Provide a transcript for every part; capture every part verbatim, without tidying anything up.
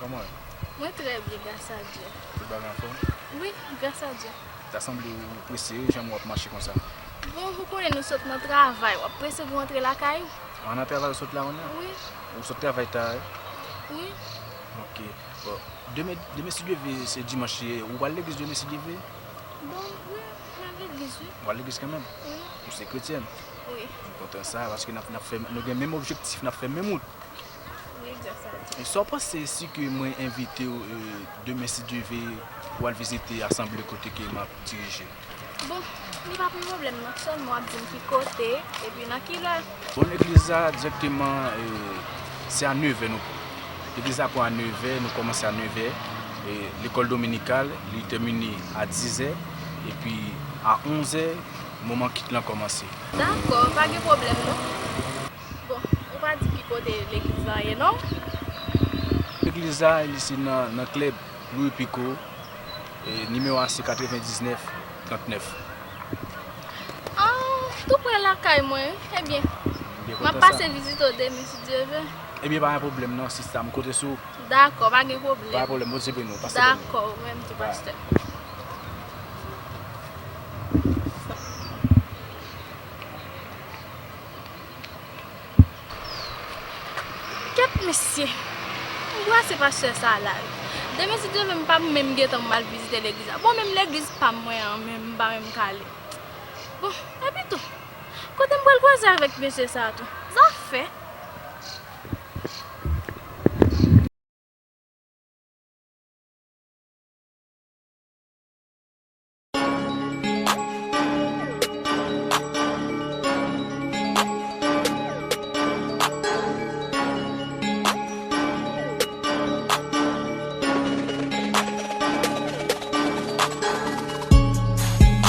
Kòman w ye? Mwen trè byen, gras a Dye. Tout bagay anfòm? Wi, gras a Dye. Ta sanble ou prese wi, jan w ap mache konsa. Bon, ou konnen nou sot nan travay, w ap prese pou rantre lakay ou? A, nan travay ou sot la kounye a? Wi. Ou sot travay ta wi? Wi. Ok. Bon, demen, demen si Dye vle, se dimanch ye, ou pral legliz demen si Dye vle? Bon, wi, m al legliz, wi. Ou al legliz kanmenm? Wi. Ou se kretyèn? Wi. M kontan sa, paske n ap, n ap fè, nou gen menm objektif, n ap fè menm wout. Wi, gras a Dye. E sa w panse si ke mwen envite w, e, demen si Dye vle, pou w al vizite asanble kote ke m ap dirije? Bon, li pa pwoblèm non, sèlman w ap di m ki kote, epi nan ki lè. Bon, legliz la dirèkteman, e, se a nevè nou pran. Legliz la pran a nevè, nou kòmanse a nevè. E, lekòl dominikal, li tèmine a dizè, epi a onzè, moman kit lan kòmanse. Dakò, pa gen pwoblèm non. Bon, ou pa di ki kote legliz la ye non? Legliz la, li se nan, nan klèb Louis Picot, e nimewo a se katrevendiznèf trannèf. Ah, tou prè lakay mwen, wi. Ebyen, m ap pase vizite w demen, si Dye vle. Ebyen, pa gen pwoblèm non, sista, m konte sou ou. Dakò, pa gen pwoblèm. Pa gen pwoblèm, Bondye beni w, pase byen. Dakò, ou menm tou, pastè. Kèt mesye, m brase pastè sa la wi. Demen si Dye vle m p ap menm gentan m al vizite legliz la. Bon, menm legliz pa m mwen an menm m pa menm k ale. Bon, epi tou, kote m pral kwaze avèk mesye sa tou? Zafè.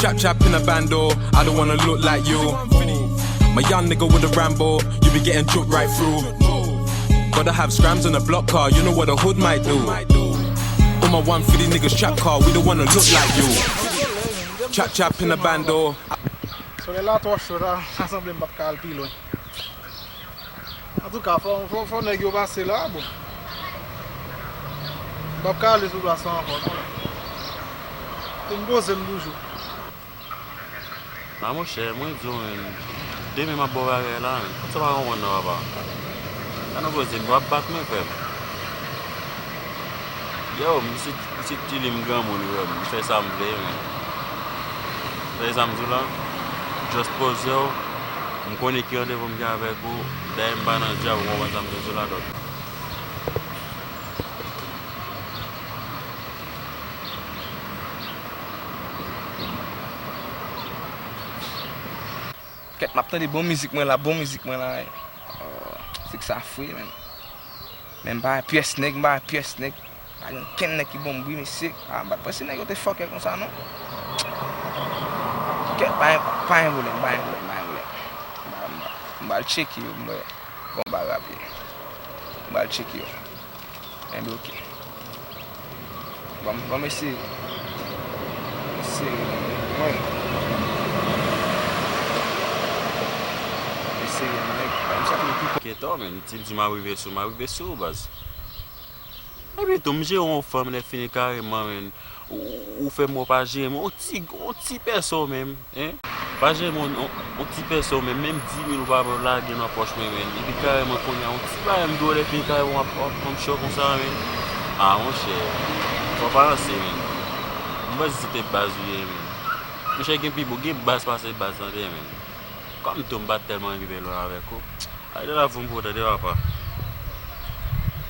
Chap chap in a bando, I don't wanna look like you. My young nigga with a Rambo, you be getting jumped right through. Gotta have scrams on the block car, you know what a hood might do. All my one fifty niggas trap car, we don't wanna look like you. Chap chap in a bando. Solèy la twò cho, sa, sa sanble m p ap ka al pi lwen. Antouka, fò, fò, fò nèg yo pase la, bon. M p ap ka ale sou plas la ankò, non. Pou m poze m toujou. A monchè, mwen di w menm, demen m ap ba w bagay la, menm. Sa pa konprann nan papa. Sa nou poze m, w ap bat mwen, frè m. Yo, m se, m se ti li m granmoun, frè m. M fè sa m vle, menm. M fè sa m di w la. Just poze w. M konnen ki randevou m gen avèk ou. Dayè m pa nan djab, ou konprann sa m vle di w la, donk. Kèt, m ap tande bon mizik mwen la, bon mizik mwen la. Oh, se k sa fre, menm. Men m pa wè pyès nèg, m pa wè pyès nèg. Pa gen kenn nèg ki ban m bri, mesye. Ah, m pa t panse nèg yo te fòkè konsa, non. Kèt, pa gen, pa gen pwoblèm, pa gen pwoblèm, pa gen pwoblèm. M ba, m ba, m ba l tcheke yo, m wè. Bon, m pa raple. M ba l tcheke yo. Enben, oke. Bon, bon, mesye. Mesye, mwen. Mesye, nèg, pa m sa ki pi. Kèt, men, ti m di m a rive sou, m a rive sou, baz. Epi tou, m jere yon fanm lè fini kareman, men. Ou, ou fè m wè w pa jere m. Yon ti, yon ti pèso menm, en. Pa jere m yon, yon, yon ti pèso menm. Menm di mil ou pa lage nan pòch mwen, men. Epi kareman kounye a, yon ti bagay m dwe lè fini kareman w ap, w ap pran m cho konsa, men. A, monchè. Fò w pa ranse, men. M panse se te baz ou ye, men. Monchè, gen pi bon, gen baz pase baz tande, men. Kòm tou m pa t tèlman rive lwen avèk ou. Ay, de la fou m pou tande papa.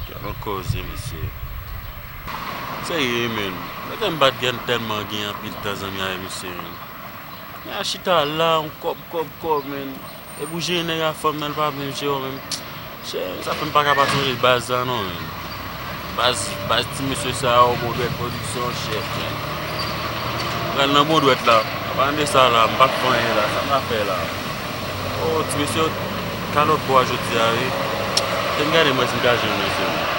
Kèt yon koze, mesye. Serye, men. Mete m pa t gen tèlman gen anpil tan zanmi avèk misye, men. Men a chita la, yon kòb, kòb, kòb, men. Epi w jere nèg a fanm nan, l pa menm jere w, men. Chè, sa fè m pa ka pa sonje baz la, non, men. Baz, baz ti mesye sa yo, Bon Dwèt Pwodiksyon, chèf, men. Pral nan Bon Dwèt la. Anpalan de sa la, m pa t fè anyen la. Sa m ta fè la? Oh, ti mesye yo kalòt bò a jodi a, wi. Te m gade mwen si m ka jwenn mesye yo.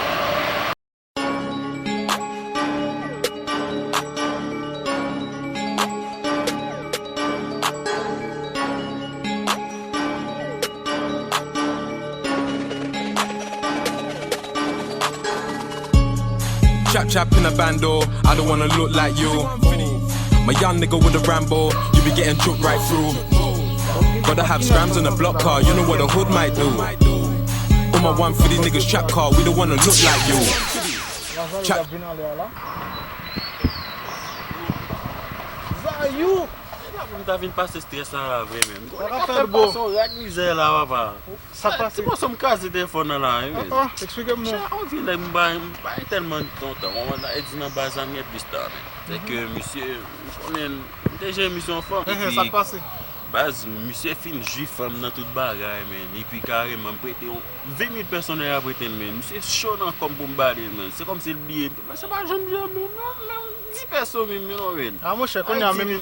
Chap chap in a bando, I don't wanna look like you. My young nigga with a Rambo, you be getting choked right through. Gotta have scrams in a block car, you know what a hood might do. All my one fifty niggas trap car, we don't wanna look like you. Chap. Pou m ta vin pase strès la, la vre menm. Konnen k ap fè l pase yon rad mizè la, papa. Sa k pase? Ti mòso m kraze telefòn nan la, wi, men. Papa, eksplike m non. Chè, on vye nèg m pa, m pa tèlman kontan. Konprann, e di nan baz la m gen plis tan, men. Se ke misye, m konnen, m te jere misye anfòm. Epi, sa k pase? Baz, misye fin jwi fanm nan tout bagay, men. Epi kareman, m prete yon ven mil pèso nèg la prete m, men. Misye cho nan kò m pou m ba li l, men. Se kòmsi l bliye. Misye pa janm janbe m, non, menm di pèso menm, men non, men. A, monchè, kounye a menm.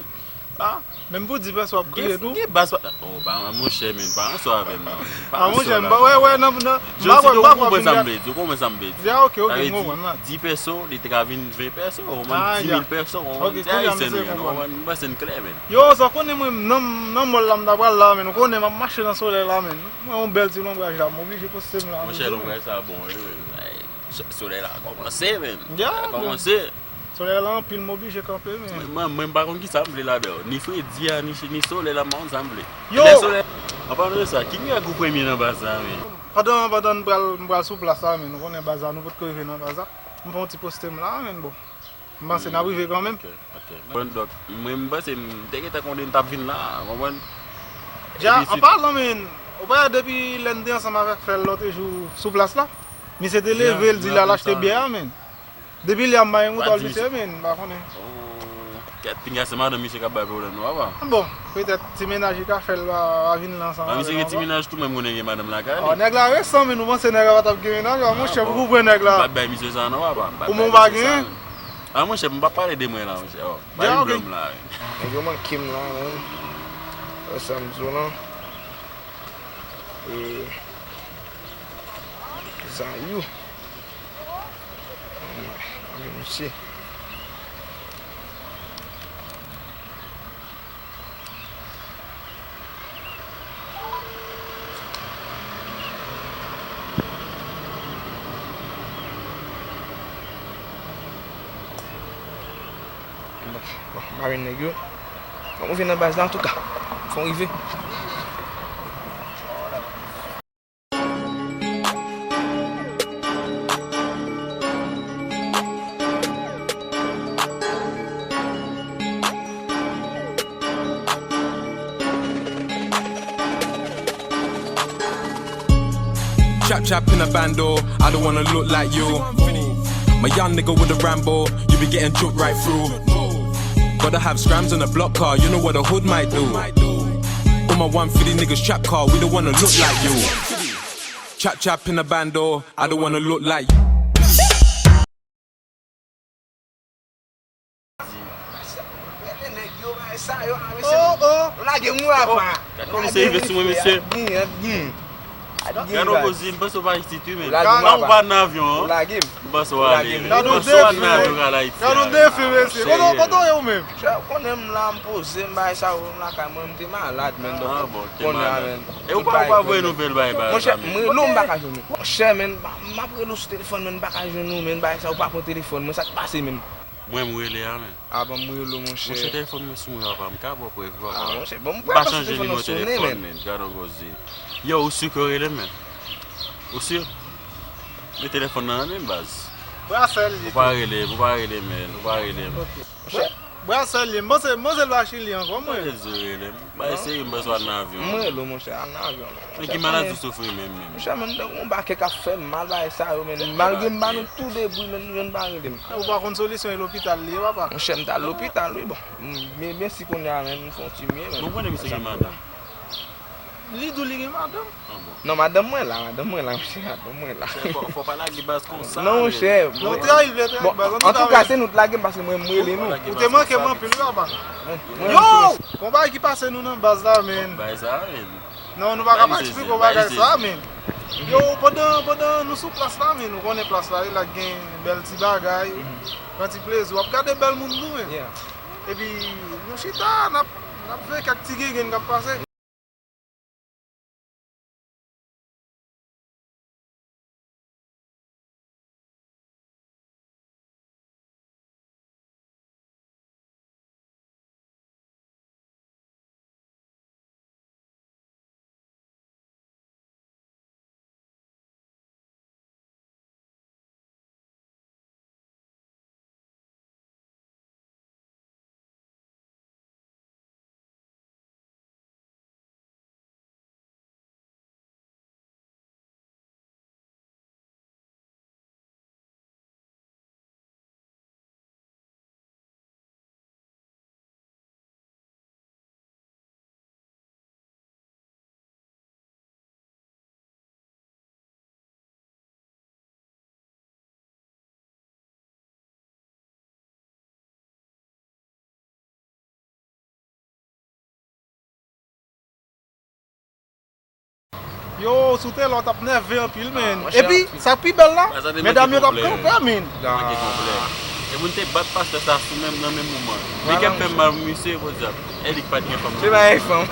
A, menm pou di pèso w ap kriye tou. Gen baz pa. Oh, pa, monchè, men, pa ansanm avè m, non. Pa ansanm la. A, monchè, m pa wè, wè, nan, nan, m pa kwè, m pa kwè. Ou konprann sa m vle di, ou konprann sa m vle di. Ya, ok, ok, m konprann la. Di pèso, li te ka vin ven pèso, ou konprann, di mil pèso, ou konprann, se ayisyen nou ye, nou konprann, m panse n klè, men. Yo, sa w konnen mwen, nan, nan mòl la, m ta pral la, men, ou konnen, m ap mache nan solèy la, men. Mwen, yon bèl ti lonbraj la, m oblije poste m la. Monchè, lonbraj sa bon, wi, wi. Ay, solèy la kòmanse, men. Ya, kòmanse. Solèy la anpil, m oblije kanpe, men. Mwen, mwen, mwen, m pa konn kisa m vle ladan yo. Ni fredi a, ni, ni solèy la, m pa konn sa m vle. Yo! Lè solèy, an palan de sa, ki mirag ou premye nan baz la, men? Pandan, pandan n pral, n pral sou plas la, men, nou konnen baz la, nou potko rive nan baz la. M fè yon ti poste m la, men, bon. M panse n ap rive kanmenm. Ok, ok. Bon, donk, mwen, m panse m te gentan konnen n t ap vin la, konprann? Ja, an palan, men, ou pa wè depi lè n te ansanm avèk frè l lòt jou sou plas la, misye te leve, l di l al achte byè a, men. Depi lè a m pa gen moto misye, men, m pa konnen. Oh, kèt, pinga se madanm misye k ap bay pwoblèm non, papa. Bon, petèt ti mennaj li ka fè l pa, pa vin la ansanm avè nou ankò. Misye gen ti mennaj tou, menm konnen gen madanm lakay li. Oh, nèg la resan, men nou panse nèg la pa t ap gen mennaj, oh, monchè, pou ou pran nèg la. M pa t bay misye sa non, papa. Ou menm ou pa gen? A, monchè, m p ap pale de mwen la, monchè. Oh, bay m dlo m la, wi. Nèg yo manke m la, menm. Wè sa m di w lan. E, Zayou. Anmwey, anmwey, mesye. Bon, bon, m pa jwenn nèg yo. Bon, m rive nan baz la, antouka. Fò m rive. Chap chap in a bando, I don't wanna look like you. My young nigga with a Rambo, you be getting choked right through. Gotta have scrams in a block car, you know what a hood might do. All my one fifty niggas trap car, we don't wanna look like you. Chap chap in a bando, I don't wanna look like you. Oh, oh. Lage m wi, apa. Gad kòman misye rive sou mwen, mesye. Gad yon koze, m panse w pa isit wi, men. Ou pa nan avyon an. M panse w ale. M panse w al nan avyon w al Ayiti. Gad yon defi, mesye. Kote w ye ou menm? Chè, ou konnen m la, m poze, m bay sa yo, m lakay mwen, m te malad, men, donk, kounye a, men. E ou pa, ou pa voye nouvèl bay ba. Monchè, m rele w, m pa ka jwenn ou. Monchè, men, m ap rele w sou telefòn, men, m pa ka jwenn ou, men, bay sa, ou pa pran telefòn mwen, sa k pase, men? Mwen, m rele a, men. A, ban m rele w, monchè. Monchè, telefòn mwen sou mwen, papa, m ka ba w prèv, papa. A, monchè, ban m prèv paske telefòn nan sonnen, men. Gad yon koze. Yo, ou si ke w rele m, men? Ou si? Men telefòn nan nan men m, baz. Brasèl li. Ou pa rele m, ou pa rele m, men, ou pa rele m. Ok. Monchè, Brasèl li, m panse, m panse l pa Chili ankò, mwen. Mwen rele m. Bay seri m panse w al nan avyon. Mwen rele w, monchè, al nan avyon, non. Men ki maladi w soufri menm, menm? Monchè, men, m te gon bakè k ap fè m mal, bagay sa yo, men. Malgre m ba nou tou de bri, men, nou jwenn pa rele m. Ou pa konn solisyon, e lopital li ye, papa. Monchè, m t al lopital, wi, bon. Men, men si kounye a, men, m fè yon ti mye, men. Bon, konnen misye gen madanm. Li di w li gen madanm? Ah bon. Non, madanm mwen la, madanm mwen la, monchè, madanm mwen la. Fò, fò pa lage baz konsa, non, monchè. Non, trayi l vle, trayi l baz. Antouka, se nou t lage m paske mwen, m rele nou. Ou te manke m anpil, wi, papa. Yo! Gon bagay ki pase nou nan baz la, men. Bay sa, men. Non, nou pa ka pa eksplike w bagay sa, men. Yo, pandan, pandan nou sou plas la, men, nou konnen plas la, wi, la gen bèl ti bagay, pran ti plezi. W ap gade bèl moun tou, men. Epi, nou chita, n ap, n ap veye kèk ti gengen k ap pase. Yo, si w te la, w t ap nève anpil, men. Epi, sa k pi bèl la, medam yo t ap kanpe, men. Manke konplè. E moun te bat pastè sa sou menm, nan menm moman. Li gen fè mal pou misye, podyab. E li k pa t gen fanm. Se pa gen fanm.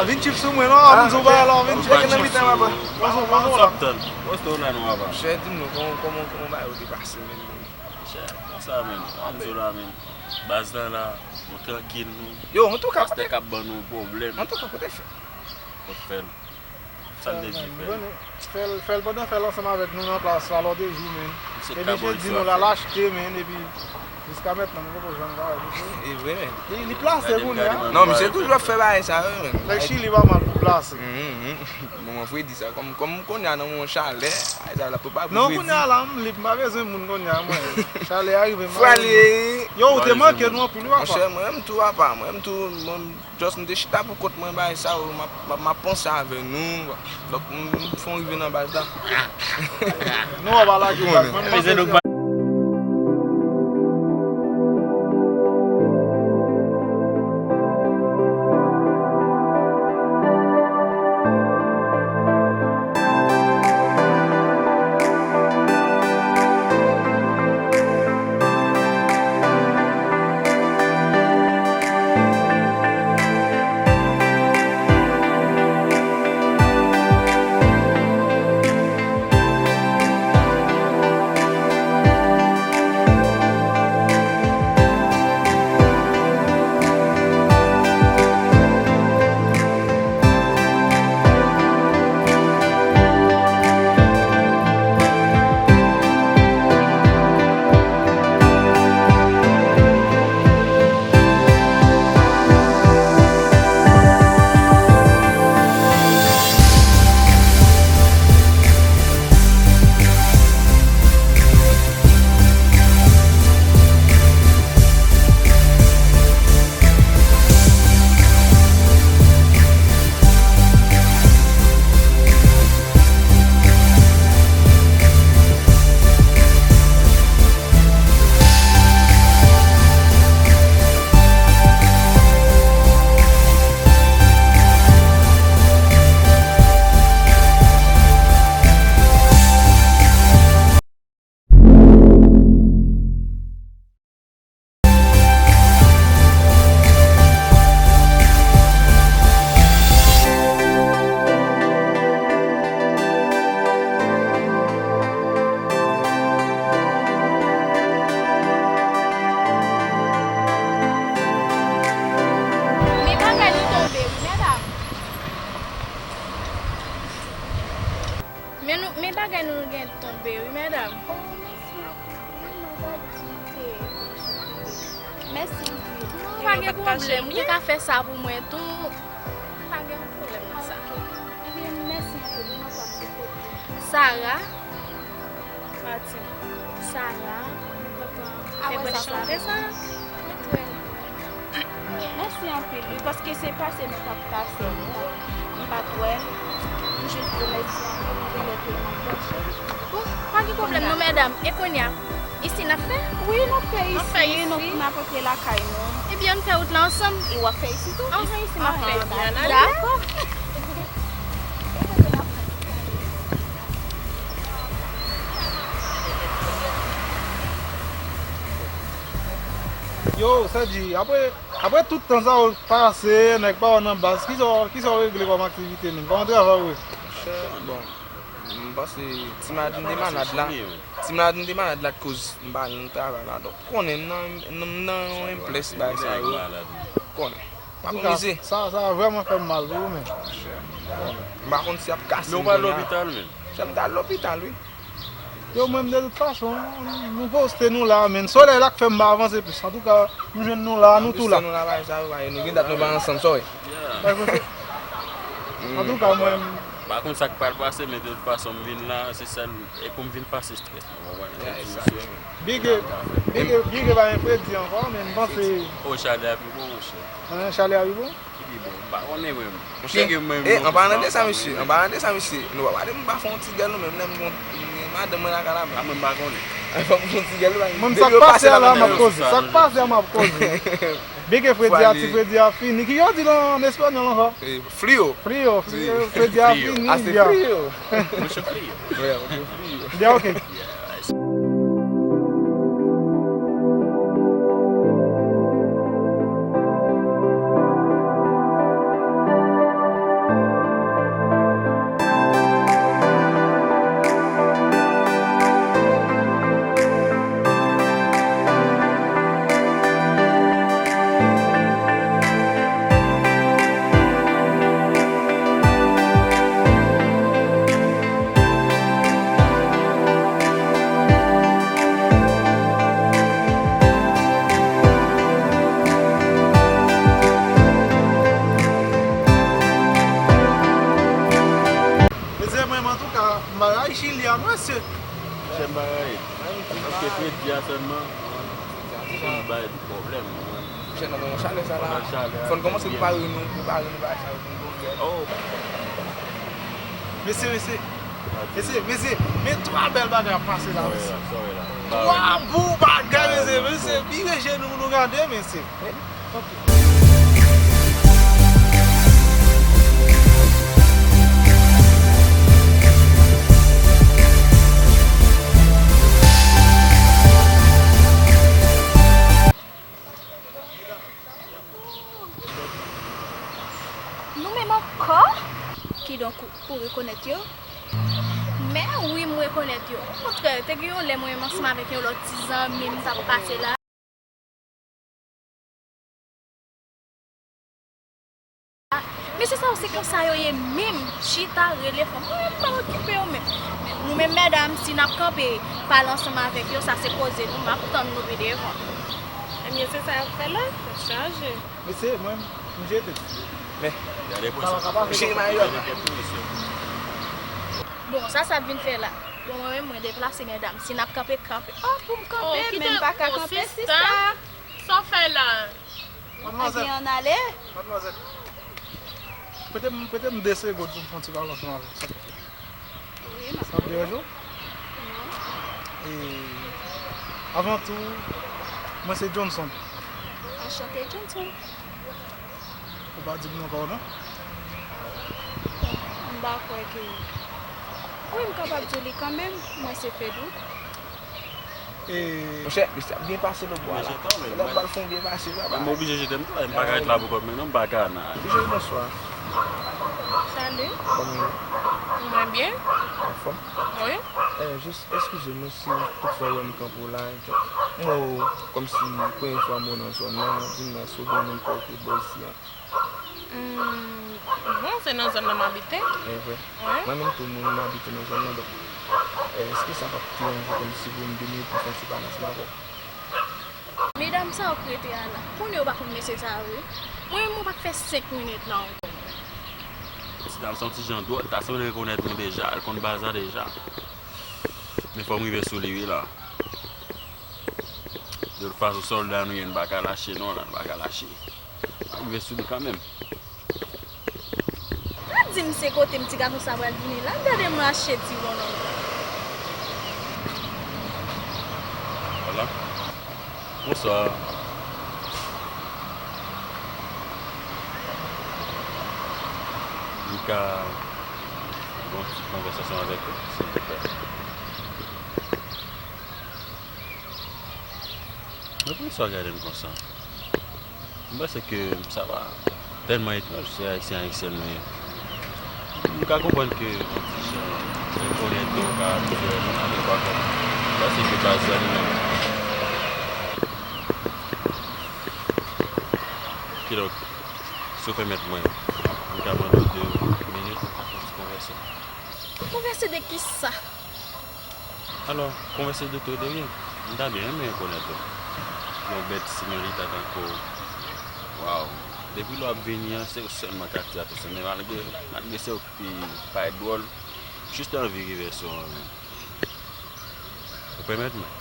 A vin chip sou mwen, non, a vin sou bagay la, a vin chip sou mwen. Poze w la, non, papa. Poze w la, non, papa. Chè, di m non, kòman, kòman, kòman bagay yo te pase, menm, menm? Chè, konsa, menm. A vin sou la, menm. Baz lan la, nou trankil, nou. Yo, antouka, pastè k ap ban nou pwoblèm. Antouka, kote fè? Kot fè l? Sa l te di fè l? Fè l, fè l pandan fè l ansanm avèk nou nan plas la lòt jou, men. Epi je di nou l al achte, men, epi jiska mentnan nou poko janm ka wè misye. E vre, men. Li, li plase kounye a. Non, misye toujou ap fè bagay sa yo, men. Nèg Chili pa mal pou plase. Moman fredi sa, kòm, kòm kounye a nan moman chalè, bagay sa la pou pa pou fredi. Non, kounye a la, m lib, m pa bezwen moun kounye a, mwen. Chalè a rive, m pa bezwen. Yo, ou te manke nou anpil, wi, papa. Monchè, mwen menm tou, papa, mwen menm tou, mwen, Just m te chita pou kont mwen, bagay sa yo, m ap, m ap, m ap panse avè nou. Donk, m, m fè w rive nan baz la. Nou ap lage baz, mwen m panse se Men bagay nou tonbe wi, medam. Men nou, men bagay nou gen tonbe wi, medam. Oh, mèsi anpil. Mèsi anpil. Pa gen pwoblèm. Ou te ka fè sa pou mwen tou. Pa gen pwoblèm nan sa. Ebyen, mèsi anpil. Non pa m se kote. Sara. Martin. Sara. Mwen kontan. Fè mwen chante sa. Mwen trè Mèsi anpil, wi, paske se pase nou t ap pase, m pa t wè, m jis remèsye anpil, gen lè ke m ap panche. Bon, pa gen pwoblèm non, medam. E kounye a, isi n ap fè? Wi, n ap fè isi, n ap, n ap antre lakay nou. Ebyen, ann fè wout la ansanm. E w ap fè isi tou? Anhan, isi m ap fè. Dakò. Yo, Sergi, apre, apre tout tan sa yo pase, nèg pa wè w nan baz, kisa w, kisa w regle kòm aktivite menm? Kòman travay ou ye? Monchè, bon, m panse ti malad m te malad la. Ti malad m te malad la k koz m pa al nan travay la. Donk, ou konnen m nan, m nan yon enplès bagay sa yo. Ou konnen. M ap mize. Sa, sa vrèman fè m mal pou ou menm. Monchè, ou konnen. M pa konn si y ap kase m kounye a. Men ou pa al lopital menm? Monchè, m t al lopital, wi. Yo, mwen, de tout fason, nou poste nou la, men solèy la k fè m pa avanse plis. Antouka, m jwenn nou la, nou tou la. Nou la, bagay sa yo, nou gen dat nou pa ansanm, sa w ye? Antouka, mwen, m pa konn sa k pral pase, men de tout fason, m vin la, se sèl, e pou m vin pase strès mwen, w konprann? Big, big, big pa gen fredi ankò, men m panse. O, chalè a pi bon, monchè. Chalè a pi bon? Ki pi bon? M pa konnen mwen. Monchè, e, an palan de sa, mesye, an palan de sa, mesye, nou pa pale, m pa fè yon ti gèl nou menm, lè m gon, madanm mwen lakay la menm. A, mwen m pa konnen. Fò m fè yon ti gèl nou, mwen, sa k pase a la, m ap koze. Sa k pase a, m ap koze. Byen ke fredi a, ti fredi a fini. Ki jan yo di l an espanyòl ankò? Frío. Frío, frío, fredi a fini. Hace frío. Mucho frío. Ya, ok. Mezanmi, antouka, m pa rayi Chili a, mesye. Chè m pa rayi. Paske fredi a sèlman, li bay pwoblèm. Chè nan moman chalè sa la. Fò n kòmanse prepare nou, prepare nou bagay sa yo pou nou fè. Mesye, mesye. Mesye, mesye, men twa bèl bagay ap pase la, mesye. Twa bon bagay, mesye, mesye. Vire je nou pou nou gade, mesye. Nou menm ankò? Kidonk, ou rekonèt yo? Men wi, m rekonèt yo. Okontrè, te gen yon lè mwen menm ansanm avèk yon lòt ti zanmi m t ap pase la. Mesye sa yo se konsa yo ye menm, chita, rele fanm. Mwen menm m pa okipe yo menm. Men nou menm medam, si n ap kanpe pale ansanm avèk yo, sa se koze nou, m ap tann nou pi devan. Ebyen, se sa y ap fè la, tèt chaje. Mesye, mwen, m jete. Men, gade pou sa. Misye Mayòl. Bon, sa sa vin fè la? Bon, mwen menm, mwen deplase, medam. Si n ap kanpe, kanpe. Oh, pou m kanpe, men m pa ka kanpe, sista. Sa w fè la? Madmwazèl. Ebyen, ann ale. Madmwazèl. Prete m, prete m de segonn pou m fè yon ti pale ansanm avè w, silvouplè. Wi, m ap tande. Sa ap deranje w? Non. E, avan tou, mwen se Johnson. Anchante, Johnson. Ou pa di m non pa w non? Bon, m pa kwè ke, wi, m kapab di w li kanmenm. Mwen se Fedou. E, monchè, mesye ap byen pase nan bwa la. Mesye, tanmen, lè ap pral fè yon byen pase, papa. Mwen oblije jete m tou, m pa ka ret la pou kòm, men non, m pa ka nan. Mesye, bonswa. Salut. Kòman w ye? Mwen byen. Anfòm? Wi. Eh, jis eskize m si toutfwa w wè m kanpe w la, m wè w kòmsi premye fwa m wè w nan zòn nan, di m nan si w gen moun pa w ki bò isi a. Hmm, bon, se nan zòn nan m abite. E vre. Wi. Mwen menm tou, mwen menm m abite nan zòn nan, donk, eh, èske sa p ap deranje w kòmsi pou m de minit pou m fè yon ti pale ansanm avè w? Medam sa yo k rete a la, konnen yo pa konn mesye sa yo, wi. Mwen menm, mwen pa t fè senk minit la ankò. Ti dam sa yon ti jan dwòl, ta sanble rekonèt mwen deja, l konn baz la deja. Men fò m rive sou li, wi, la. De tout fason, sòlda nou ye, n pa ka lache non, la, n pa ka lache. N ap rive sou li kanmenm. Pa di m se kote m ti gason sa pral vini la, gade m mache ti bonòm. Hola. Bonswa. M ka gen yon ti konvèsasyon avèk ou, silvouplè? Men poukisa w gade m konsa? M panse ke sa va tèlman etranj, se Ayisyen, Ayisyèn nou ye. M ka konprann ke yon ti jan enkonèt yo ka abitye wè moun, men pa kòm. M panse ke baz la li menm. Kidonk, si w pèmèt mwen, m ka mande w de minit pou n fè yon ti konvèse. Konvèse de kisa? Alò, konvèse de tout, de rien. M ta byen renmen rekonèt ou. Yon bèl ti senyorita tankou w. Waw. Depi lè w ap vini an, se ou sèlman k atire atansyon m. Men malgre, malgre se ou ki parèt dwòl, jis anvi rive sou mwen. Ou pèmèt mwen?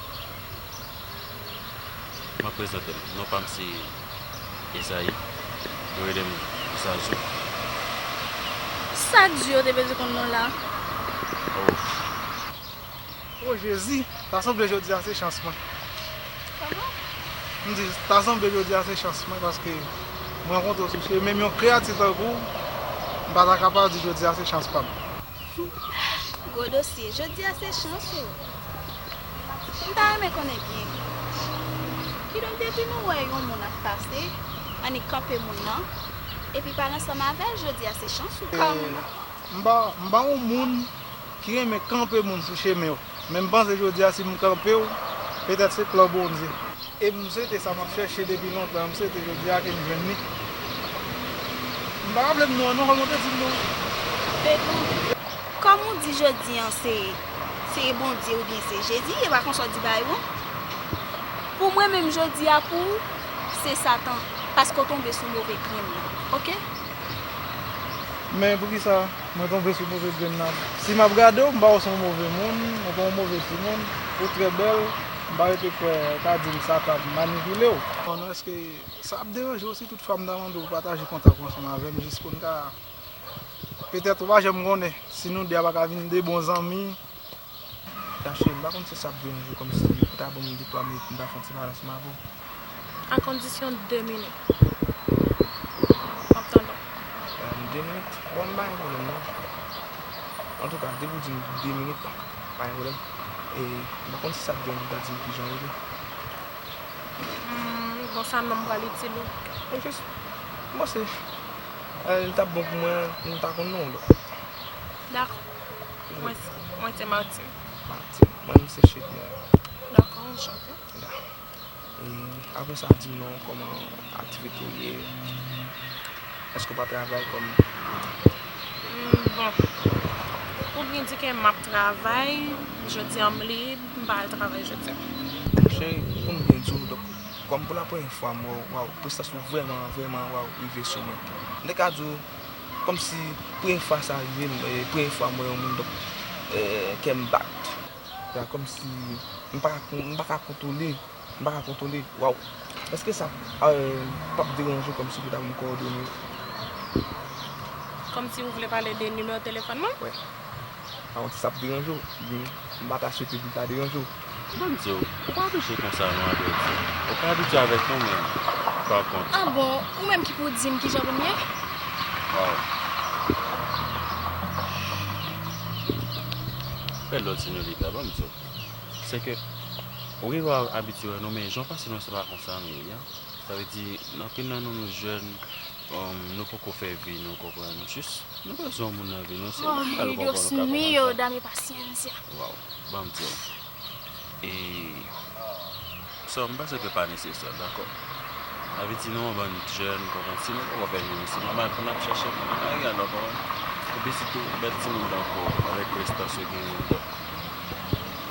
M ap prezante m. Non pa m se Ezayi. Yo rele m Zazou. Sa di yo te bezwen konn non la? Oh. Oh, Jezi, ta sanble jodi a se chans mwen. Kòman? M di, ta sanble jodi a se chans mwen, paske m rankontre w sou chemen m, yon kreyati tankou w, m pa ta kapab di jodi a se chans pa m. Gwo dosye, jodi a se chans ou. M ta renmen konnen byen. Kidonk depi nou wè yon moun ap pase, annik kanpe moun nan, epi pale ansanm avè l, jodi a se chans ou. Kòm M pa, m pa yon moun ki renmen kanpe moun sou chemen w. Men m panse jodi a si m kanpe w, petèt se plan Bondye. E m swete sa m ap chèche depi lontan an, m swete jodi a ke m jwenn li. M pa raple m non an non, fò m te di m non. Fedou, kòm ou di jodi an se, se Bondye oubyen se Jezi, e pa konsa w di bagay ou? Pou mwen menm jodi a pou ou, se Satan, paske w tonbe sou move grenn nan, oke? Men poukisa mwen tonbe sou move grenn nan? Si m ap gade w, m pa wè w se yon move moun, ou pa yon move timoun, ou trè bèl, m pa rete kwè w ka di m sa k ap manipile w. Konnen èske sa ap deranje w si tout fwa m ta mande w pataje kontak ou ansanm avè m jis pou n ka, petèt ou pa janm konnen si nou de a pa ka vin de bon zanmi? Tache, m pa konn si sa ap deranje w kòmsi ou ta ban m de twa minit pou m ta fè yon ti pale ansanm avè w. A kondisyon de minit. M ap tann ou. Ehm, de minit? Bon, m pa gen pwoblèm non. Antouka, depi w di m de minit, pa gen pwoblèm. E m pa konn si sa ap deranje w ta di m kijan w rele. Hmm, bon, sa non m pral itil ou. Ok, m panse, eh, li t ap bon pou mwen, m ta konn non w, donk. Dakò. Mwen, mwen se Martine. Martine. Mwen, m se Chednè. Dakò, anchante. Da. E apre sa, di m non, kòman aktivite w ye? Èske w pa travay kòm? Hmm, bon. Pou byen di ke m ap travay, jodi a m lib, m pa al travay jodi a. Cheri, pou m byen di w, donk, kòm pou la premyè fwa m wè w, waw, prestans ou vrèman, vrèman, waw, rive sou mwen. M te ka di w, kòmsi premyè fwa sa rive m, eh, premyè fwa m wè yon moun, donk, eh, kè m bat. Ya, kòmsi m pa ka kon-, m pa ka kontwole, m pa ka kontwole, waw. Èske sa, eh, p ap deranje w kòmsi pou w ta ban m kowòdone w? Kòmsi ou vle pale de nimewo telefòn mwen? Wi. Alò, si sa ap deranje w, byen, m pa ta swete pou l ta deranje w. Ban m di w, ou pa abitye konsa non, Adèdi. Ou ka abitye avèk nou, men, pa kont. Ah bon, ou menm ki pou di m kijan pou m ye? Waw. Fè lòt senyorita, ban m di w. Se ke, ou gen dwa abitye wè nou, men jan w pase nou, se pa konsa nou ye, an. Sa vle di, anpil nan nou, nou jèn, um, nou poko fè vi nou, konprann? Jis, nou bezwen yon moun nan vi nou, se nòmal, ou konprann, ou ka konprann sa. Waw, ban m di w. E, sa, m panse ke pa nesesè, dakò? Sa vle di, nou yon bann jèn, konprann? Si nou poko fè vi nou, se nòmal pou n ap chèche moun nan lari a, nou konprann? Epi sitou, bèl timoun tankou w, avèk prestans yo genyen,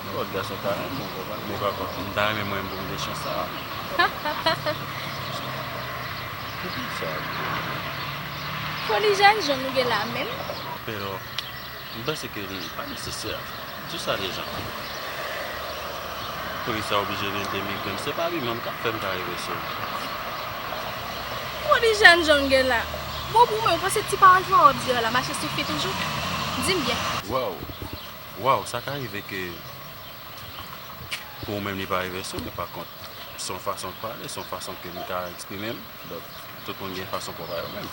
Nenpòt gason ta renmen w, konprann, men pa kont, m ta renmen mwen menm pou m gen chans sa a. Poukisa? Foli jèn jan nou gen la menm. Pero, m panse ke li pa nesesè. Di sa deja. Poukisa w oblije rele m, se pa li menm k ap fè m ka rive sou ou. Foli jèn jan nou gen la. Bon, pou mwen, ou panse ti pawòl fò w ap di yo la mache sifi toujou? Di m byen. Waw! Waw, sa ka rive ke pou ou menm li pa rive sou, men pa kont, se yon fason de pale, se yon fason ke m ka eksprime m. Donk, tout moun gen fason pwòp a yo menm.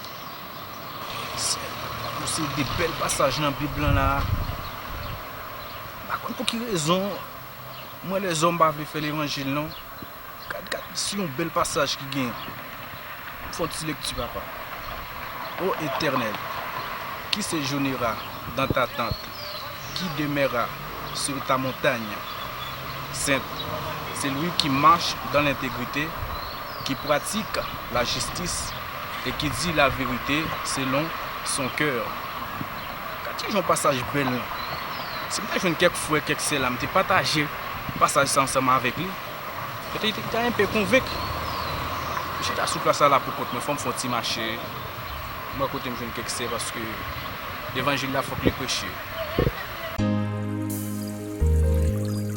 Sèl, yon seri de bèl pasaj nan Bib lan la. M pa konn pou ki rezon, m wè lèzòm pa vle fè levanjil non. Gad, gad, si yon bèl pasaj ki gen. Fè yon ti lekti, papa. Ô Éternel, qui séjournera dans ta tente, qui demeurera sur ta montagne sainte, celui qui marche dans l'intégrité, qui pratique la justice et qui dit la vérité selon son cœur. Gad ki jan yon pasaj bèl lan. Si m te jwenn kèk frè, kèk sè la, m te pataje pasaj sa ansanm avèk li. Petèt li ta enpe konvenk. M chita sou plas la la poukont mwen, fò m fè yon ti mache. M wè kote m jwenn kèk sè paske levanjil la fòk li preche.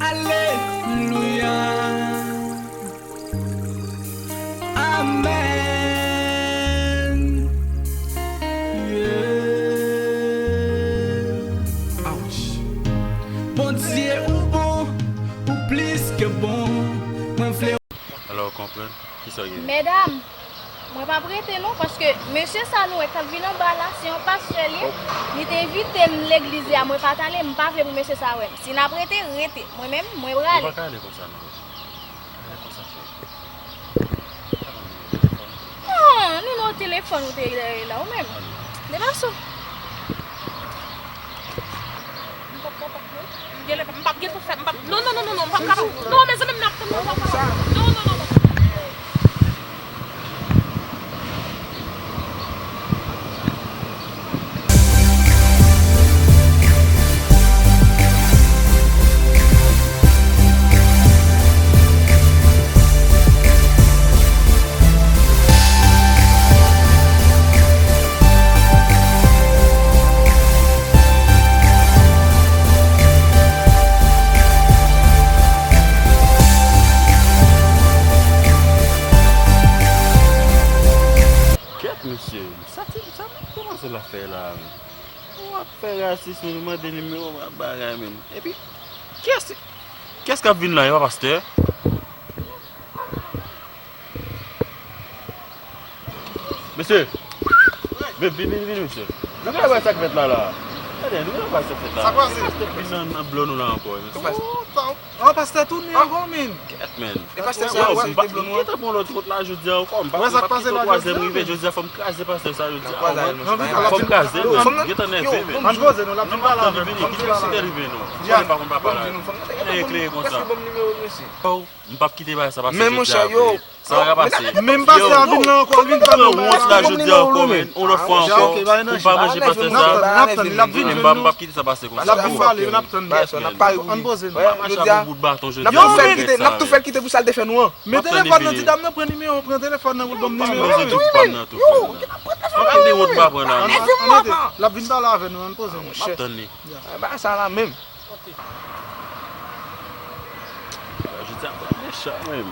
Alelouya. Amèn. Yeah. Ouch. Bondye ou bon, ou plis ke bon. Mwen vle. Alò, w konprann? Medam, mwen p ap rete non, paske mesye sa nou wè k ap vin anba la, se yon pastè li ye. Li te envite m legliz li a, mwen pa t ale, m pa vle pou mesye sa wè m. Si n ap rete, rete. Mwen menm, mwen prale. Ou pa ka ale konsa non. Ale konsa, cheri. Ah, nimewo telefòn ou te dèyè la, ou menm. Depase w. M p ap kapab non. M genlè, m p ap gentan fè, m p ap, non, non, non, non, non, m p ap kapab. Non, mezanmi, m nan tann non, m p ap kapab. Non, non, non, non. Kèt, mesye, sa ti, sa m ap kòmanse la fè la menm. Ou ap fè rasis, menm, mande nimewo m ap bagay, menm. Epi, kiyès, kiyès k ap vin la? E pa pastè? Mesye! Vin, vin, vin, vin, mesye. Nou genlè wè sa k fèt la, la. Tande, nou genlè wè sa k fèt la. Sa k pase? Pastè vin nan, nan blo nou la ankò, mesye. Sa k pase? Oh, pastè tounen ankò, men. Kèt, men. E pastè sa, yo, m pa, m gentan pran lòt wout la jodi a ankò. M pa, m pa kite twazyèm rive jodi a, fò m kraze pastè sa jodi a. Fò m kraze l, men. Gentan nève, men. Ann poze nou, l ap vin pale avè nou. Ann vin pale avè nou. Li pa konn pa pale avè nou. Eklere konsa. Oh. M p ap kite bagay sa pase jodi a vre. Sa pa ka pase. Menm pastè a vin la ankò, vin pale. Ou pran wont la jodi a ankò, men. Yon lòt fwa ankò, pou pa manje pastè sa. N ap tann, n ap tann, l ap vin jwenn nou. M p ap kite sa pase konsa. L ap vin pale, n ap tann. Ann poze nou. M ap mache ak yon bout baton jodi a. N ap tou fè l kite, n ap tou fè l kite pou sa l te fè nou an. Men telefòn nan, ti dam nan, pran nimewo, pran telefòn nan pou l ban m nimewo. M ap poze tou pou pa m nan tou. Ann mete wont m pa pran la, non. Ann mete. L ap vin pale avè nou, ann poze nou. M ap tann li. Bagay sa la menm. Jodi a pral mechan menm.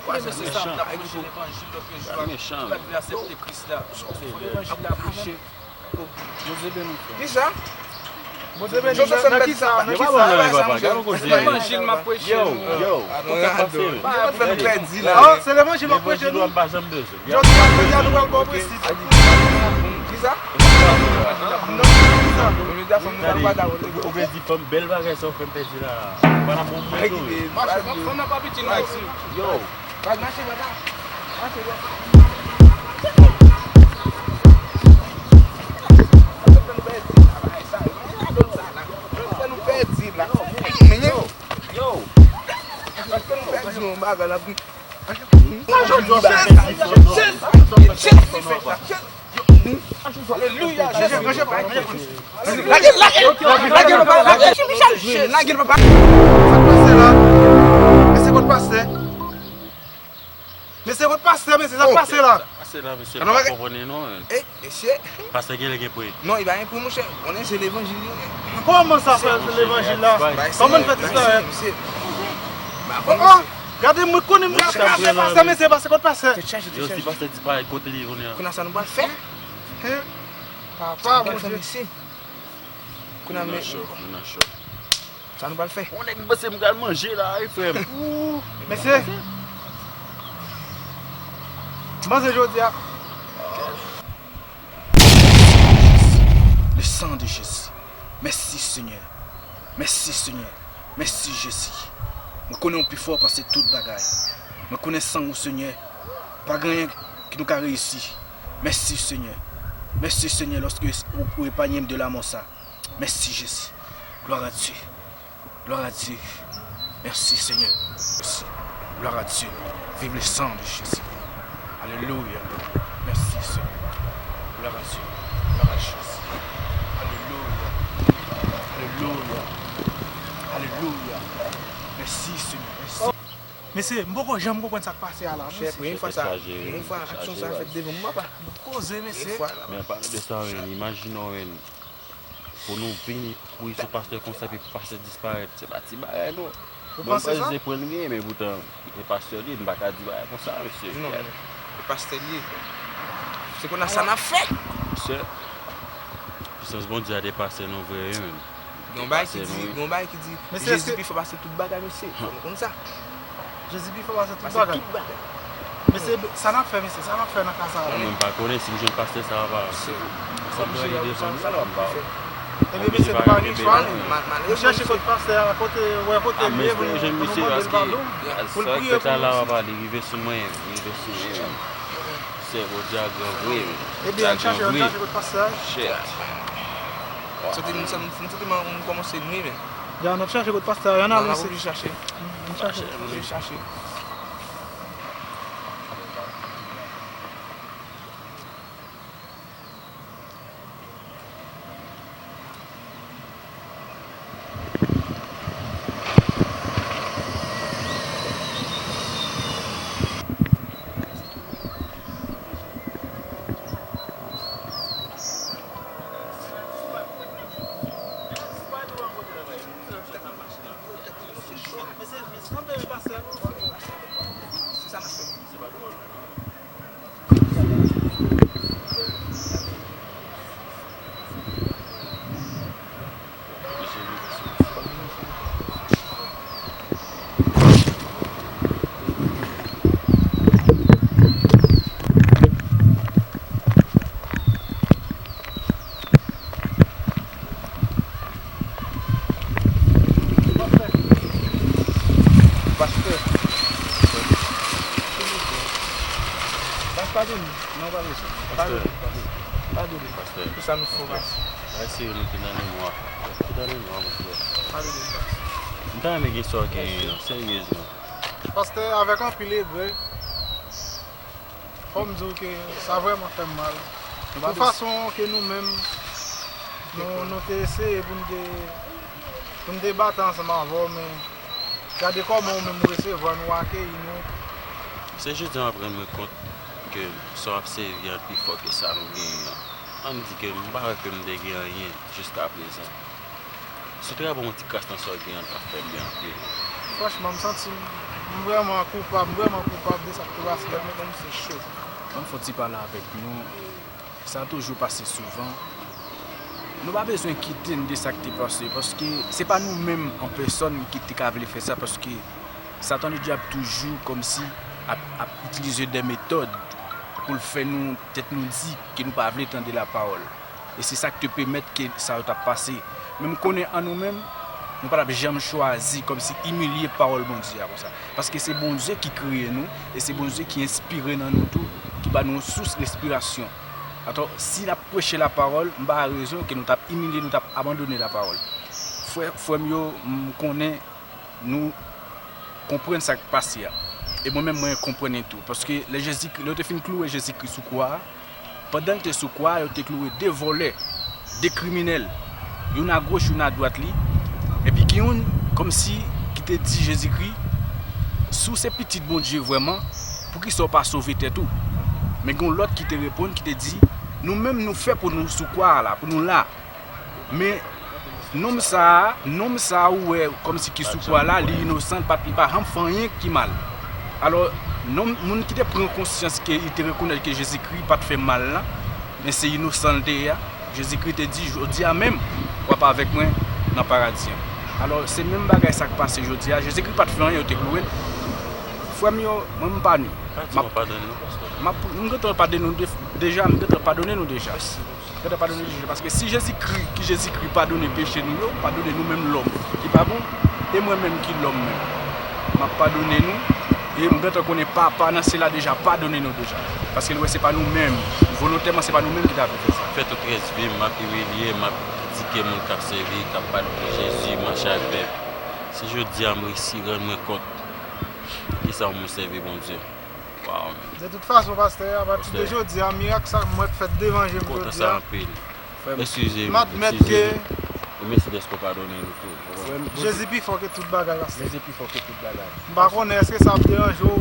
Pral mechan. Pral mechan. Bondye beni w, frè. Kisa? Bondye beni w. Nan kisa? Nan kisa? Yo, yo. Yo, fè nou pèdi la. Oh, se levanjil m ap preche nou. Jodi a, jodi a, nou pral ba w presi. Kisa? Ou vle di fanm bèl bagay sa ou fè m pèdi la. Ou pa nan bon mood tou. Mache, fanm nan pa pitit non. Yo. Mache, papa. Mache, papa. Fè nou pèdi la. Yo. Yo. Fè nou pèdi yon bagay la. Alelouya, Jezi. Lage, lage, lage, lage, papa. Lage, papa. Sa k pase la? Mesye kot pastè? Mesye kot pastè, mesye, sa k pase la? Pastè la, mesye, pa konprann non. Mesye. Pastè genlè gen pre. Non, li pa gen pre, monchè. Konnen se levanjil li ye. Kòman sa fè se levanjil la? Kòman n fè disparèt? Oh, oh! Gade, mwen konnen mwen ap pastè, mesye, pastè kot pastè? Yo, si pastè disparèt, kote li kounye a? Kounye a sa nou pral fè? Papa, Bondye. Kounye a men. Sa nou pral fè? Yon nèg panse m pral manje la wi, frè m. Mesye. Manje jodi a. Le sang de Jésus. Mèsi, Senyè. Mèsi, Senyè. Mèsi, Jezi. Mwen konnen w pi fò pase tout bagay. Mwen konnen san w, Senyè. Pa gen anyen ki nou ka reyisi. Mèsi, Senyè. Mèsi, Senyè, lòske ou, ou epanye m de lanmò sa. Mèsi, Jezi. Gloire à Dieu. Gloire à Dieu. Merci, Seigneur. Merci. Gloire à Dieu. Vive le sang de Jésus. Alléluia. Merci, Seigneur. Gloire à Dieu. Gloire à Jésus. Alléluia. Alléluia. Alléluia. Merci, Seigneur. Merci. Mesye, m poko janm konprann sa k pase a la, non, mesye. Premye fwa sa, premye fwa aksyon sa fèt devan m, papa. Koze, mesye. Men an palan de sa, men, imajine w, men, pou nou vini kouri sou pastè konsa, epi pastè disparèt. Se pa ti bagay, non. Ou panse sa? Mwen, m panse se pran l gen, men poutan, e pastè li ye, m pa ka di bagay konsa, mesye. Non, non. E pastè li ye. Se konn sa n ap fè. Mesye, pisans Bondye a depase nou vre, wi, men. Gen yon bagay ki di, gen yon bagay ki di, Jezi pi fò pase tout bagay, mesye. Fò nou konn sa. Jezi pi fò pase tout bagay. Pase tout bagay. Mesye, sa n ap fè, mesye? Sa n ap fè nan ka sa a? Mwen menm pa konnen si m jwenn pastè sa a pa. Sa m pran li devan m la, m pa. Ebyen, mesye, nou pa gen chwa, nou chèche kot pastè a, kote, wè kote l ye, pou nou mande l padon, pou l priye pou nou. Sa la, li rive sou mwen, li rive sou mwen. Sè, Bondye a gran vre. Ebyen, ann chache, ann chache kot pastè a. Shit. Santi m, santi m, santi m kòmanse nwi, men. Ya, n ap chache kot pastè a, y ann ale, mesye. N ap oblije chache. N ap chache. Oblije chache. Pastè. Pas, padone. Non, pa bezwen. Padone, padone. Padone. Pastè. Pou sa nou fè w, pastè. Ay, serye, nou te nan lemwa. Te nan lemwa, mon frè. Padone, pastè. M ta renmen gen sa w genyen an, seryezman. Pastè, avèk anpil egrè, fò m di w ke sa vrèman fè m mal. Pou fason ke nou menm, nou, nou te eseye pou n te, pou n te batay ansanm avè w, men gade kòman ou menm ou resevwa nou, ou akeyi nou. Se jodi a m ap rann mwen kont ke sa w ap sèvi an pi fò ke sa nou genyen an. Ann di ke m pa wè ke m te gen anyen jiskaprezan. Se trè bon, yon ti kras nan sa w gen an, l ap fè byen anpil. Franchman, m santi m, m vrèman koupab, m vrèman koupab de sa k te pase a. Mwen menm, se cho. Ann fè yon ti pale avèk nou, e, sa toujou pase souvan. Nou pa bezwen kite n de sa k te pase, paske se pa nou menm an pèsòn ki te ka vle fè sa, paske Satan Ledyab toujou kòmsi ap, ap itilize de metòd pou l fè nou, tèt nou di ke nou pa vle tande lapawòl. E se sa k te pèmèt ke sa yo t ap pase. Men m konnen an nou menm, nou pa t ap janm chwazi kòmsi imilye pawòl Bondye a konsa. Paske se Bondye ki kreye nou, e se Bondye ki enspire nan nou tou, ki ba nou yon sous respirasyon. Atò, si n ap preche lapawòl, m pa wè rezon ke nou t ap imilye, nou t ap abandone lapawòl. Frè, frè m yo, m konnen nou konprann sa k pase a. E mwen menm, mwen konprann li tou. Paske lè Jezikri, lè yo te fin klouwe Jezikri sou kwa a, pandan l te sou kwa a, yo te klouwe de vòlè, de kriminèl, youn agoch, youn adwat li. Epi gen youn, kòmsi, ki te di Jezikri, "Si w se pitit Bondye vrèman, poukisa w pa sove tèt ou?" Men gen yon lòt ki te reponn, ki te di, "Nou menm, nou fè pou nou sou kwa a la, pou nou la." Men nonm sa a, nonm sa a ou wè kòmsi ki sou kwa la, li inosan, li pa t, li pa janm fè anyen ki mal. Alò, nonm, moun ki te pran konsyans ke li te rekonèt ke Jezikri pa t fè mal la, men se inosan l te ye a, Jezikri te di, "Jodi a menm, w ap avèk mwen nan paradi an." Alò, se menm bagay sa k pase jodi a. Jezikri pa t fè anyen, yo te klouwe l. Frè m yo, mwen m pa nou. M ap, m ap, m gentan padone nou de-, deja, m gentan padone nou deja. Gentan padone nou deja. Paske si Jezikri, ki Jezikri padone peche nou yo, padone nou menm lòm ki pa bon, e mwen menm ki lòm menm, m ap padone nou, e m gentan konnen Papa nan syèl la deja padone nou deja. Paske l wè se pa nou menm, volontèman se pa nou menm ki ta vle fè sa. Fè tout rès vi m, m ap imilye, m ap kritike moun k ap sèvi, k ap pale de Jezi, mache ak bèf. Si jodi a m resi rann mwen kont kisa w moun sèvi Bondye. Waw. De tout fason, pastè, apati de jodi a, mirak sa mwen fèt devan je m jodi a. M kontan sa anpil. Eskize m, eskize m. M admèt ke. E mèsi dèske w padone nou tou. Jezi pi fò ke tout bagay, pastè. Jezi pi fò ke tout bagay. M pa konnen èske sa ap deranje w,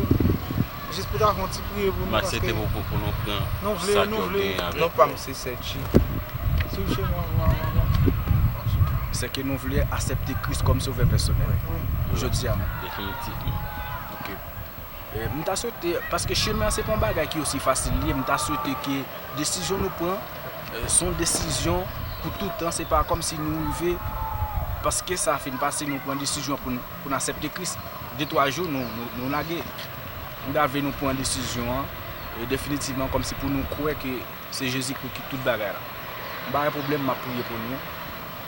jis pou ta fè yon ti priye pou nou, paske nou vle, nou vle. Non pa m se Sèchi. Sèke nou vle aksepte Kris kòm sovè pèsonèl. Jodi a menm. Definitivman. Ok. E, m ta swete, paske chemen an se pa yon bagay ki osi fasil li ye, m ta swete ke desizyon nou pran, e, se yon desizyon pou toutan, se pa kòmsi nou rive, paske sa fin pase, nou pran desizyon pou n, pou n aksepte Kris. De twa jou, nou, nou, nou lage. M ta vle nou pran desizyon an, e definitivman, kòmsi pou nou kwè ke se Jezikri ki tout bagay la. M pa gen pwoblèm, m ap priye pou nou.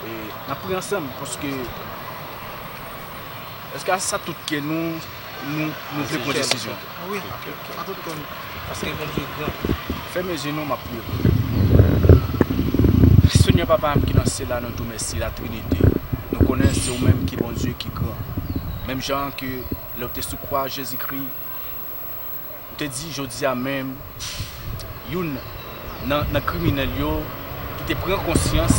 E n ap priye ansanm, paske, èske a sa tout kè nou, nou, nou vle pran desizyon? Wi, a tout kè nou. Paske Bondye gran. Fèmen zye nou, m ap priye pou nou. Senyè Papa m ki nan syèl la, nou di w mèsi, Latrinite. Nou konnen se ou menm ki Bondye ki gran. Menm jan ke lè w te sou kwa, Jezikri, ou te di, jodi a menm, youn nan, nan kriminèl yo ki te pran konsyans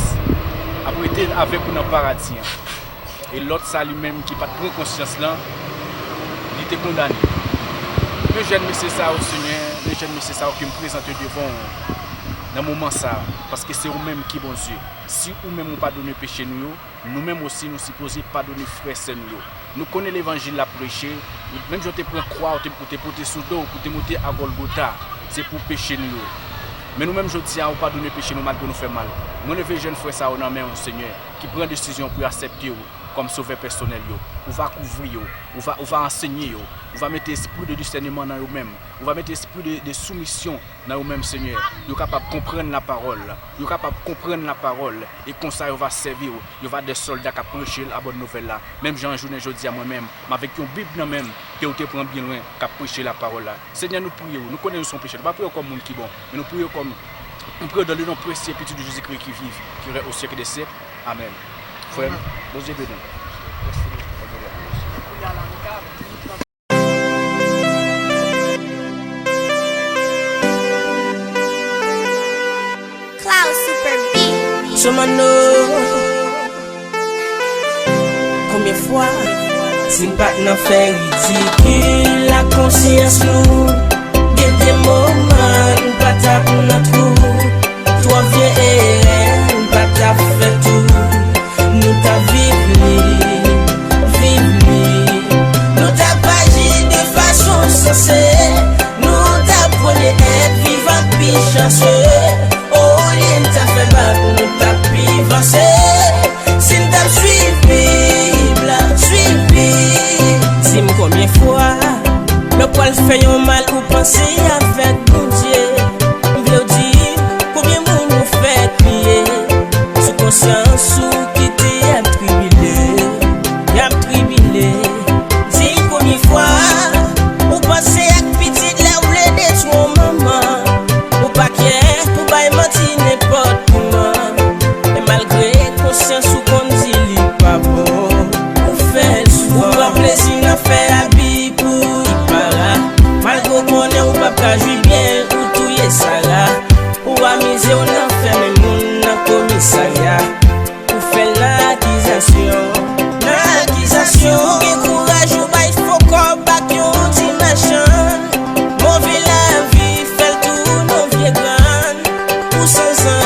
ap rete avèk ou nan paradi an. E lòt sa li menm ki pa t pran konsyans lan, li te kondane. Men jèn mesye sa yo, Senyè, men jèn mesye sa yo ke m prezante devan w nan moman sa a, paske se ou menm ki Bondye. Si ou menm ou padone peche nou yo, nou menm osi nou sipoze padone frè sè nou yo. Nou konnen levanjil l ap preche, menm jan w te pran kwa, ou te, ou te pote sou do w, pou te moute a Gòlgota, se pou peche nou yo. Men nou menm jodi a, ou padone peche nou malgre nou fè mal. Mwen leve jèn frè sa yo nan men w, Senyè, ki pran desizyon pou yo aksepte w kòm sovè pèsonèl yo. Ou va kouvri yo, ou va, ou va ansenye yo, ou va mete espri de disèneman nan yo menm, ou va mete espri de, de soumisyon nan yo menm, Senyè. Yo kapab konprann lapawòl, yo kapab konprann lapawòl, e konsa yo va sèvi w, yo va de sòlda k ap preche labòn nouvèl la. Menm jan jounen jodi a, mwen menm, m avèk yon Bib nan men m, ke w te pran byen lwen, k ap preche lapawòl la. Senyè, nou priye w, nou konnen nou se yon pechè, nou pa priye w kòm moun ki bon, men nou priye w kòm, nou priye w dans le nom précieux Petit de Jésus-Christ qui vit, qui règne au siècle des siècles. Amèn. Frè m, Bondye beni w. Cloud Super B. Somano. Konbyen fwa si m pa t nan fè ridikil ak konsyans lou? Gen de moman n pa t ap nan twou. Twòp vye erè n pa t ap fè tou. Nou t ap viv li, viv li. Nou t ap aji de fason sanse. Nou t ap premye èt vivan pi chanse. Olye n ta fè bak, nou t ap pi vanse. Si n t ap swiv Bib la, swiv Bib. Di m konbyen fwa lè w pral fè yon mal ou panse avèk Bondye. M vle w di m konbyen moun ou fè kriye sou konsyans ou ki te ap tribile, y ap tribile. Di m konbyen fwa ou panse ak pitit lè w vle detwi yon manman. Ou pa kyè pou bay manti nenpòt kouman. E malgre konsyans ou konn di li pa bon, ou fè l souvan. Ou pran plezi nan fè abi pou li para. Malgre w konnen ou p ap ka jwi byen l, ou touye Sara. Ou amize w nan fèmen moun nan komisarya. Ou fè l nan akizasyon, nan akizasyon. Ou gen kouraj ou bay fo kòb ak yon ti machann. Move lavi fè l tounen yon vye grann. Ou sanzan